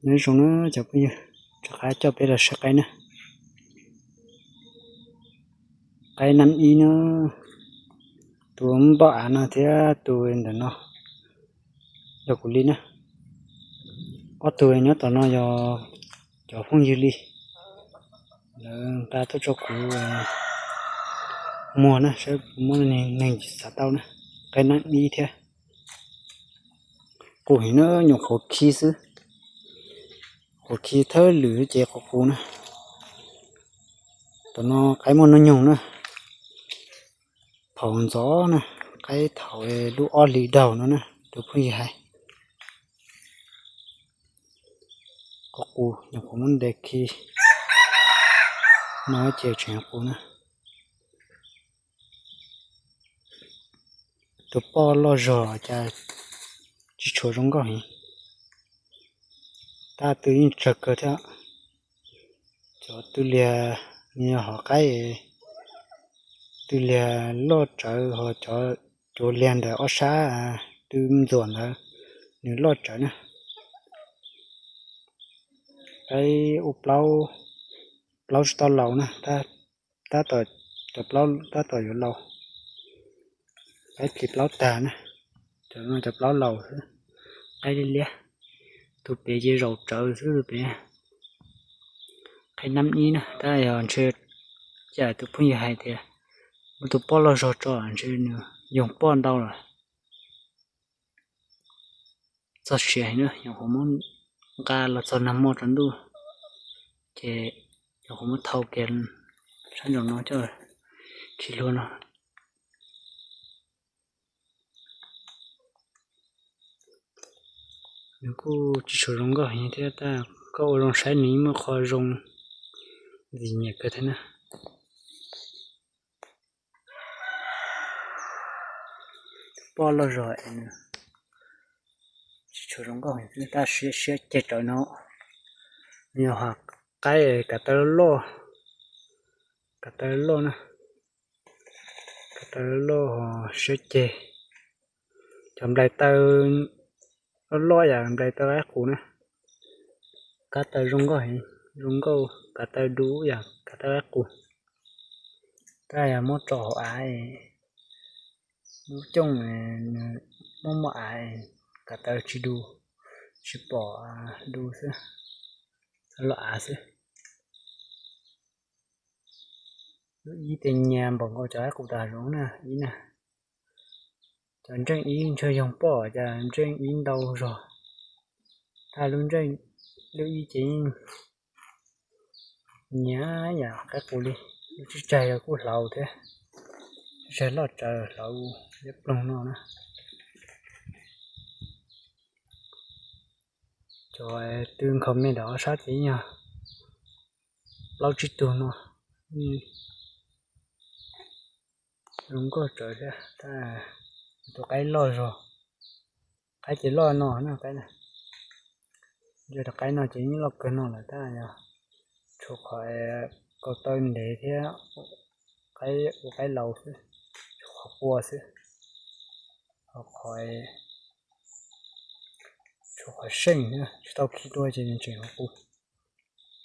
Nyob zoo na cov phooj ywg, rov qab coj peb los saib qaib na. Qaib nab ib na, tus npoj av no thiab tus ntawm no yog kuv li na. Ob tug nyob tom no yog cov phooj ywg li, lawv nqa tuaj rau kuv muag na, saib kuv muab neeg xav tau na. Qaib nab ib thiab. Qus heev na, nyuam qhuav khi xwb, qhuav khi thawj lwm ces qus qus na. Tom no qaib muaj hnub nyoog na, thaum ntxov na, qaib thaum lub ob hlis daug no na, tus phooj ywg hais. Qus qus, nyuam qhuav muab ntes khi no ces tseem qus na. Tus poj loj zog cas tsis tshua zoo nkauj heev. Tab twg yeej tsawg kawg thiab. Cov tw liag, nws yog hom qaib, tw liag loj tsawv, ho cov cuav liag ntawm ob sab tw ntxuam ntawd, nws loj tsawv na. Qaib ua plaub, plaub tsis tau laus na, tab tom, cov plaub tab tom yuav laus. Qaib plis plaub tag na, cov no cov plaub laus xwb. Qaib liab liab, tus pem ces zaum tsawv xwb tus pem. Qaib nab ib na, tab yog ntshe cas tus phooj ywg hais tias muab tus poj loj zog tso ntshe nws yoog poj ntau lawm. Txog siav heev na, nyuam qhuav muab nqa los txog nag hmo tsaus ntuj, ces nyuam qhuav muab thau kiag sab nraum no coj khi hlua no. Nws kuj tsis tshua zoo nkauj heev thiab, tab koj ua zoo saib nws yeej muaj qho zoo ntxim nyiam kawg thiab na. Poj loj zog es nws tsis tshua zoo nkauj heev, tab siab siab ceg rawv no. Nws yog hom qaib kav taw loj, kav taw loj na, kav taw loj siab ceg. Cov nplais taw loj loj yam nplais taw qaib qus na, kav taw zoo nkauj heev, zoo nkauj, kav taw du yam kav taw qaib qus. Tab yog muab tso hauv av, lub cooj nws muaj muaj av, kav taw tsis du, tsis pom du xwb, los av xwb. Lub ib ces nyias npaum nkaus cov qaib qus tas zoov na ib na. Cov ntseej ib ntshe yoog poj, cov ntseej ib ntau zog, tab lub ntseej, lub ib ces yeej nyias yam qaib qus li. Lub tsib tsaig kuj hlauv thiab, tsib tsaig loj tsawv hlauv liab ploog no na. Cov tw nkhaus me ntawm ob sab ces yog plaub tsib tug no, zoo nkauj tsawv thiab. Tus qaib loj zog, qaib ces loj no na, qaib na, yog cov qaib no ces yeej loj kawg no lawm, tab yog tshuav qhov kaus taw ntev thiab qaib ua qaib laus xwb, tshuav qhov qua xwb, ho qhov, tshuav qhov seej tsis tau khi dua ces nws tseem qus.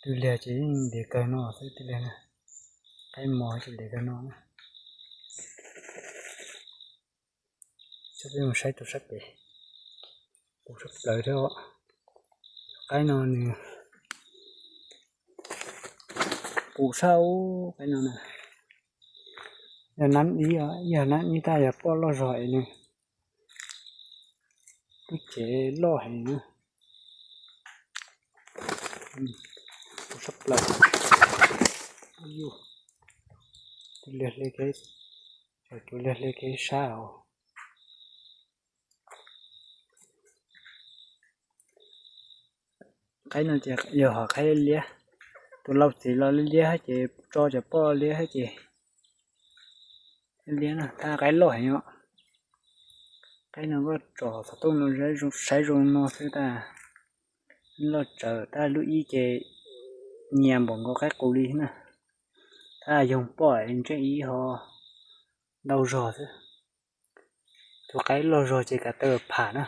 Tw liag ces yeej ntev kawg no xwb, tw liag na, qaib mos ces ntev kawg no na. Saib tus sab pem, qus sab plaws thiab. Qaib no nws qus sab, qaib no na, yog nab ib, yog nab ib tab yog poj loj zog es nws lub cev loj heev na. Qus sab plaws, liag hle kev, cov cuav liag hle kev sab os. Qaib no ces yog hom qaib liab, tus laus txiv los liab liab ces tso cov poj liab ces liab na, tab qaib loj heev os. Qaib no koj tsom xov tooj no saib zoo no xwb tab, loj tsawv tab lub ib ces nyias npaum nkaus qaib qus li na. Tab yoog poj ntseej ib ho ntau zog xwb. Tus qaib loj zog ces kav taw pham na,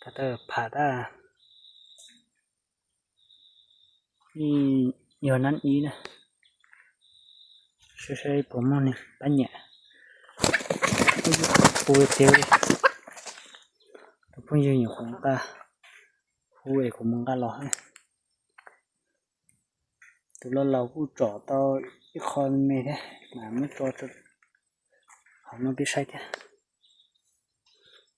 kav taw pham tab Yog nab ib na, saib saib puas muaj neeg pab nyam. Hu tiag, tus phooj ywg nyuam qhuav nqa, hu es kuv mus nqa los. Tus loj laus kuj tsom tau ib qho me thiab mas muab tso hauv no peb saib thiab.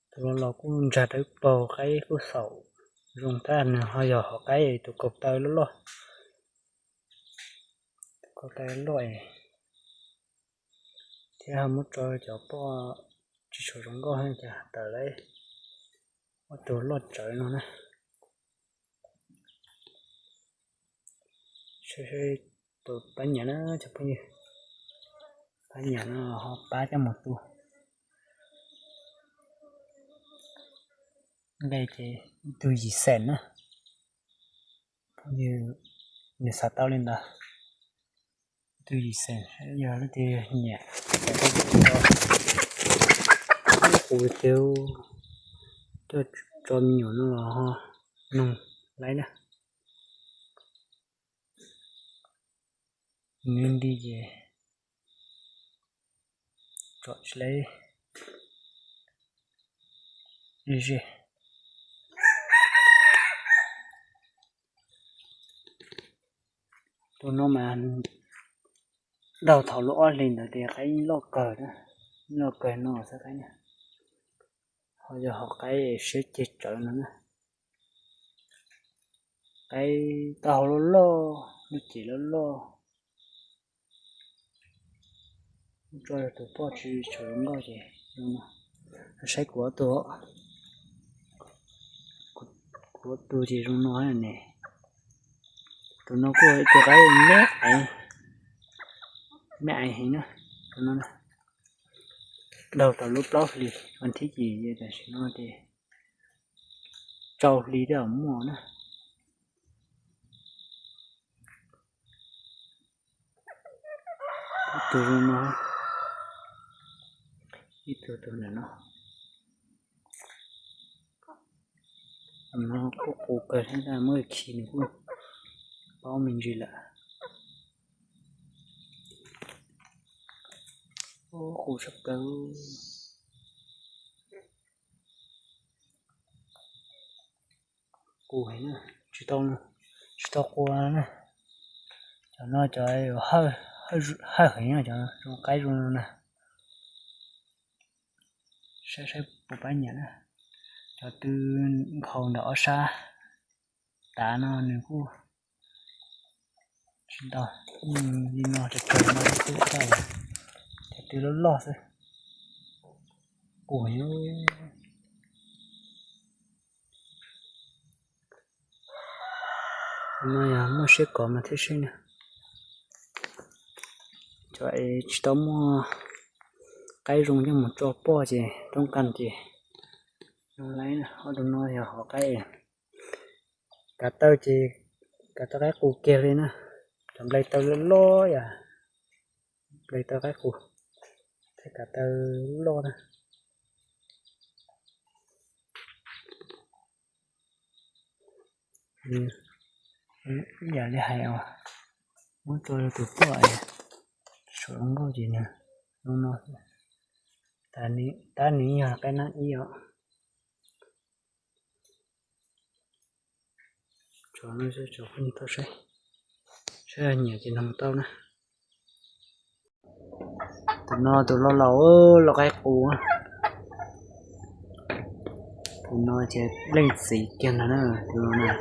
Tus loj laus kuj ntsag dawb paug, qaib kuj xaum zoo thiab, nws ho yog hom qaib tus kaus taw loj loj, tus kaus taw loj es thiab ho muab tso cov poj tsis tshua zoo nkauj, cas tawm lawm ob tug loj tsawv no na. Saib saib tus pab nyam na cov phooj ywg, pab nyam no ho pab coj mus tu. Nqe ces ib tug yim xees na, phooj ywg nws xav tau li ntawd. Ib tug yim xees, yog leej twg nyiam, hu tiag, coj tso me nyuam no los ho noog laib na. Nws nti ces tsom tsis laib ze. Tus no mas daug thaum lub ob hlis ntawd ces qaib loj kawg, loj kawg no xwb qaib na. Ho yog hom qaib siab ceg tsawv no na. Qaib taub hau loj loj, lub cev loj loj. Tso tus poj tsis tshua zoo nkauj ces zoo no. Saib kuv ob tug, kuv ob tug ces zoo no ne. Tus no kuj ib tug qaib me aiv, me aiv heev na. Tus no daug tau lub plaub hlis vas thib cim, tam sim no ces rau hli thiaj muaj na. Ib tug zoo no, ib tug tus ntawm no. Tus no kuj qus kawg thiab, muab khi nws kuj paub me ntsis lawm. Qus tshaj plaws. Qus heev na, tsis tau, tsis tau qua na. Cov no cov hawj heev na, cov zoo qaib zoo no na. Saib saib puas pab nyiam na. Cov tw nkhaus ntawm ob sab tav no nws kuj tsis ntau, li no tsawg tsawg no kuj tau, cov tw loj loj xwb. Qus heev. No yog muaj siab kov mas thiaj sib na. Cov es tsis tau muaj qaib zoo coj mus tso poj ces roob qas ces zoo lawm. Ob tug no yog hom qaib, kav taw ces kav taw qaib qus kiag li na. Cov nplai taw loj loj yom, nplai taw qaib qus thiab kav taw loj na. Ib yam li hais os, muab tso rau tus poj es tsis tshua zoo nkauj ces nws zoo no. Tab nws yog qaib nab ib os. Tso no, tso phooj ywg tau saib, saib nyiam ces noog tau na. Tus no tus loj laus, loj qaib qus. Tus no ces leej txiv kiag ntag na, tus no na.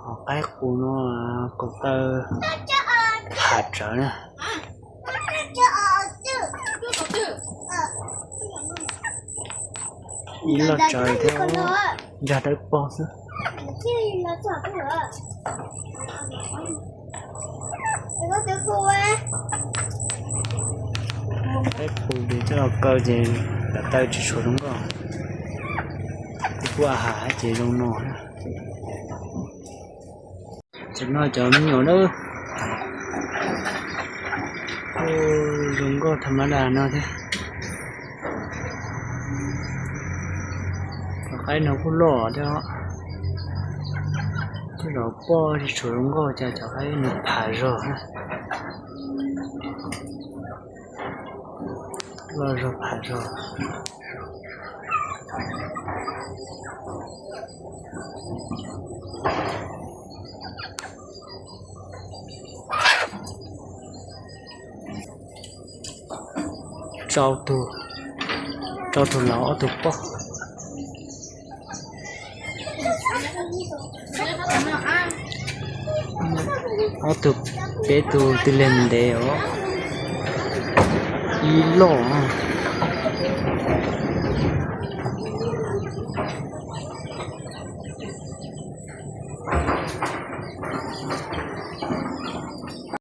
Hom qaib qus no kaus taw tham tsawv na. Ib loj tsawv thiab, ntsag dawb paug xwb. Qaib qus ces coj los kaw ces kav taw tsis tshua zoo nkauj. Kuj a has hais ces zoo no. Tam no cov me nyuam na, zoo nkauj tham ma das no thiab. Cov qaib no kuj loj thiab, tej zaum poj tsis tshua zoo nkauj, cas cov qaib no phem zog na. Loj zog phem zog. Rau tug, rau tug laus ob tug poj. Ob tug, peb tug twb lig ntev os. Ib loj.